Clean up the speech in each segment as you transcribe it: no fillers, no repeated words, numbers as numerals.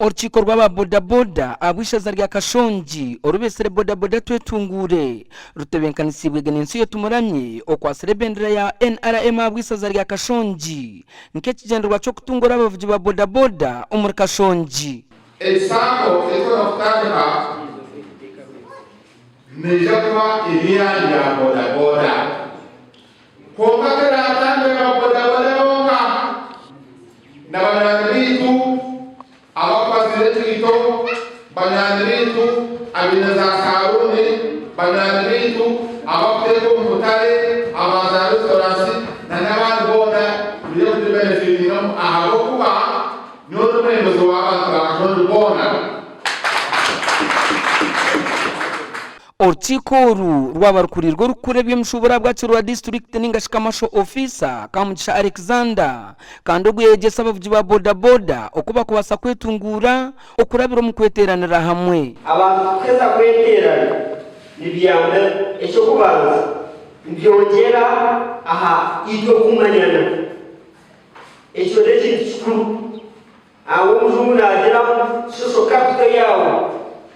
Orukiiko rw'aba boda boda ahabw'eishaza rya Kashongi orubeetsire Boda Boda Twetunguure rutebenkanisiibwe Genensiyo Tumuramye okwatsire ebendera ya NRM ahabw'eisaza rya Kashongi nk'ekigyendererwa ky'okutunguura abavugi ba boda boda omuri Kashongi. Egi SACCO ei twenda kutandika neija kuba eri eyanyu ya boda boda. Kwonka teratandikire ba boda boda bonka, na banywani baitu abakubaziira enkaito, banywani baitu abaine za saruuni, banywani baitu abakuteeka omu butare, aba za restaurants na n'abandi boona turiyo kugibenefitingamu ahabw'okuba nyowe ndi omwebembezi w'abantu ba Kashongi boona. Orukiiko oru rwaba rukuriirwe orikukura eby'emishuuburo ahabwa Kirwa disiturikiti ninga shi Commercial Officer, Kamugisha Alexander kandi ogu yayegyesa abavugi ba boda boda oku bakubaasa kwetunguura okurabira omu kweteeranira hamwe. Abantu kuheza kweteerana nibyamba eky'okubanza nibyongyera aha itwe kumanyana. Ekyo n'ekintu kikuru. Aho omujungu naagira ngu social capital yaawe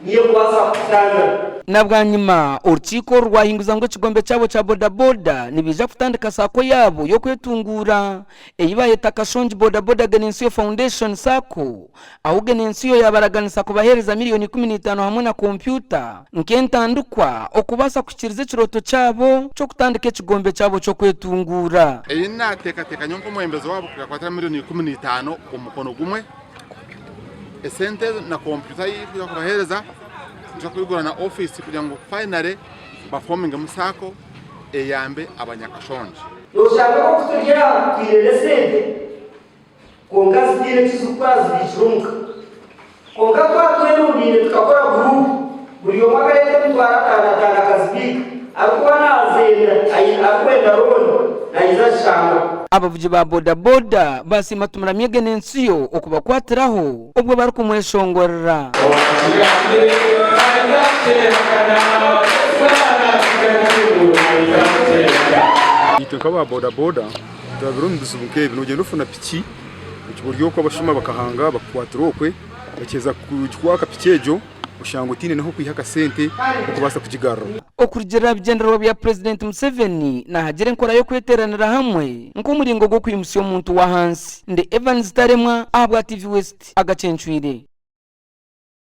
niyo ekubaasa kukutangira. Na bwanyima, orukiiko oru rwahinguza ngu ekigombe kyabo kya boda boda nibaija kutandika saako yaabo y'okwetunguura ei bayeta Kashongi Boda Boda Genensiyo Foundation Sacco ahu Genensiyo yaabaraganisa kubaheereza miriyoni 15 hamwe na kompyuta nk'entandikwa okubaasa kuhikiiriza ekirooto kyabo ky'okutandika ekigombe kyabo ky'okwetunguura. Ei naateekateeka nyowe nk'omwebembezi waabo kugakwatira miriyoni 15 omu mukono gumwe, esente ezo na kompyuta ei nkuza kubaheereza nituza kwigura na ofiisi kugira ngu finally bafoomingemu saako eyambe abanyakashongi. Noshanga nk'oku turi aha twine n'esente kwonka zitaine eki zirikukora zibiikire omuka. Kwonka twaba twerundaine tukakora guruupu, buri omwe akareeta emitwaro ataano ataano akazibiika, arikuba naazenda arikwenda looni naija azishangaho. Abavugi ba boda boda basiima Tumuramye Genensiyo okubakwatiraho obwo barikumweshongorera. Itwe nk'aba boda boda turabire omu bizibu nk'ebi, nogyenda ofuna piki ori okwe abashuma bakahanga bakukwatira okwe, bakiheza kukwaka piki egyo oshanga otaine n'ah'okwiha akasente k'okubaasa kugigarura. Okurugiirira aha bigyendererwa bya Purezidenti Museveni, naahagira enkora y'okweteeranira hamwe nk'omuringo gw'okwimutsya omuntu w'ahansi. Ndi Evans Taremwa ahabwa TV West, agacencwire.